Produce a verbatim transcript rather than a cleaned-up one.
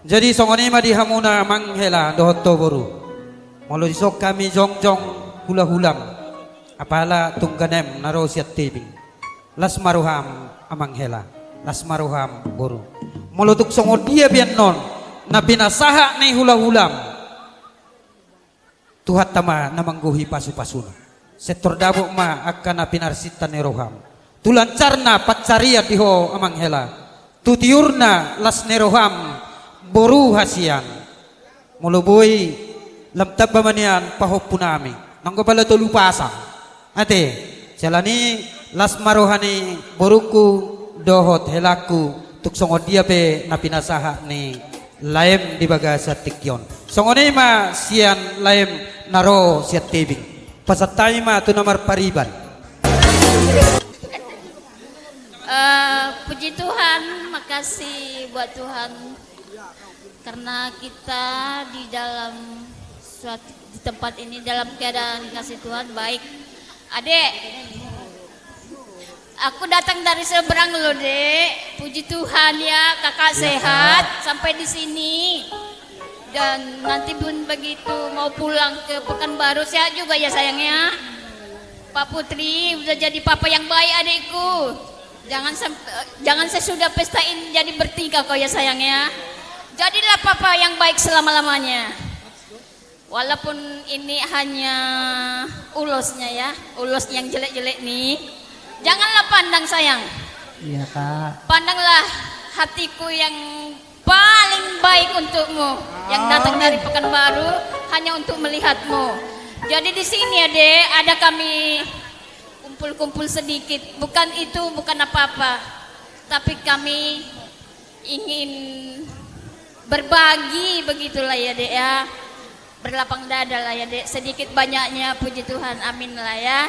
Jadi songon i ma di hamuna amang hela dohot ho boru. Molo dison hami jongjong hulahulam, apala tung ganem na ro sian tebing. Las ma roham amang hela, las ma roham boru. Molo tung songon dia pe annon na pinasahat ni hulahulam, Tuhanta ma na manggohi pasupasuna. Sintor dapot ma angka na pinarsinta ni roham. Tu lancarna pansarian di ho amang hela. Tu tiurna las ni roham boru hasian. Molo boi lam tamba ma nian pahompunami. Nanggo pala tolu pasang. Ate, siala ni las ma roha ni borungku dohot helangku, tung songon dia pe na pinasahat ni laem di bagasan tingki on. Songon i ma sian laem na ro sian tebing. Pasahat hami ma tu na marpariban. Eh, puji Tuhan, makasih buat Tuhan. Karena kita di dalam suatu, di tempat ini dalam keadaan kasih Tuhan baik. Adek, aku datang dari seberang loh, Dek. Puji Tuhan ya, Kakak sehat sampai di sini. Dan nanti pun begitu mau pulang ke Pekanbaru, sehat juga ya, sayang ya. Pak Putri, udah jadi papa yang baik, adikku. Jangan sem-, jangan sesudah pesta ini jadi bertingkah kau ya, sayang ya. Jadilah papa yang baik selama-lamanya. Walaupun ini hanya ulosnya ya, ulos yang jelek-jelek nih. Janganlah pandang, sayang. Iya, Kak. Pandanglah hatiku yang paling baik untukmu, yang datang dari Pekanbaru hanya untuk melihatmu. Jadi di sini, Adek, ada kami kumpul-kumpul sedikit. Bukan itu, bukan apa-apa. Tapi kami ingin berbagi begitulah ya, Dek ya. Berlapang dada lah ya, Dek. Sedikit banyaknya, puji Tuhan. Amin lah ya.